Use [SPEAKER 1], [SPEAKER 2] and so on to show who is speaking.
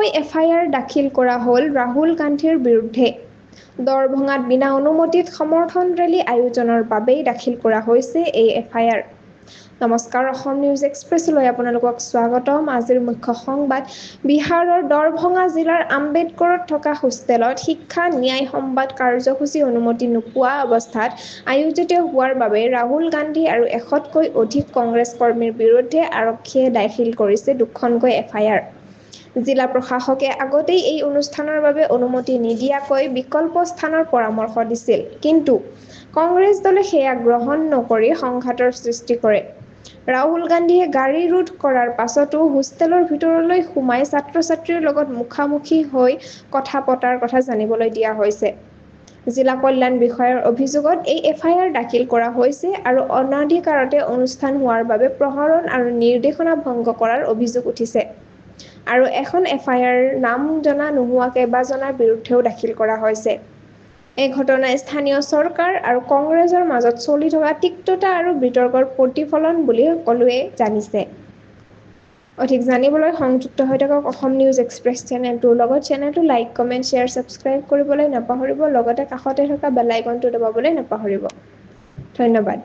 [SPEAKER 1] দুখনকৈ এফআইআৰ দাখিল কৰা হ'ল ৰাহুল গান্ধীৰ বিৰুদ্ধে। দৰভঙাত বিনা অনুমতিত সমৰ্থন ৰেলী আয়োজনৰ বাবেই দাখিল কৰা হৈছে এই এফআইআৰ। নমস্কাৰ, অসম নিউজ এক্সপ্ৰেছলৈ আপোনালোকক স্বাগতম। আজিৰ মুখ্য সংবাদ, বিহাৰৰ দৰভঙা জিলাৰ আম্বেদকৰত থকা হোষ্টেলত শিক্ষা ন্যায় সংবাদ কাৰ্যসূচী অনুমতি নোপোৱা অৱস্থাত আয়োজিত হোৱাৰ বাবে ৰাহুল গান্ধী আৰু 100তকৈ অধিক কংগ্ৰেছ কৰ্মীৰ বিৰুদ্ধে আৰক্ষীয়ে দাখিল কৰিছে দুখনকৈ এফআইআৰ। জিলা প্ৰশাসকে আগতেই এই অনুষ্ঠানৰ বাবে অনুমতি নিদিয়াকৈ বিকল্প স্থানৰ পৰামৰ্শ দিছিল। কিন্তু কংগ্ৰেছ দলে সেয়া গ্ৰহণ নকৰি সংঘাতৰ সৃষ্টি কৰে। ৰাহুল গান্ধীয়ে গাড়ী ৰোধ কৰাৰ পাছতো হোষ্টেলৰ ভিতৰলৈ সোমাই ছাত্ৰ-ছাত্ৰীৰ লগত মুখামুখি হৈ কথা পতাৰ কথা জানিবলৈ দিয়া হৈছে। জিলা কল্যাণ বিষয়াৰ অভিযোগত এই এফআইআৰ দাখিল কৰা হৈছে আৰু অনধিকাৰতে অনুষ্ঠান হোৱাৰ বাবে প্ৰহৰণ আৰু নিৰ্দেশনা ভংগ কৰাৰ অভিযোগ উঠিছে। আৰু এখন এফআইআৰ নাম জনা নোহোৱা কেইবাজনৰ বিৰুদ্ধেও দাখিল কৰা হৈছে। এই ঘটনাই স্থানীয় চৰকাৰ আৰু কংগ্ৰেছৰ মাজত চলি থকা তিক্ততা আৰু বিতৰ্কৰ প্ৰতিফলন বুলি সকলোৱে জানিছে। অধিক জানিবলৈ সংযুক্ত হৈ থাকক অসম নিউজ এক্সপ্ৰেছ চেনেলটোৰ লগত। চেনেলটো লাইক, কমেণ্ট, শ্বেয়াৰ, ছাবস্ক্ৰাইব কৰিবলৈ নাপাহৰিব। লগতে কাষতে থকা বেল আইকনটো দবাবলৈ নাপাহৰিব। ধন্যবাদ।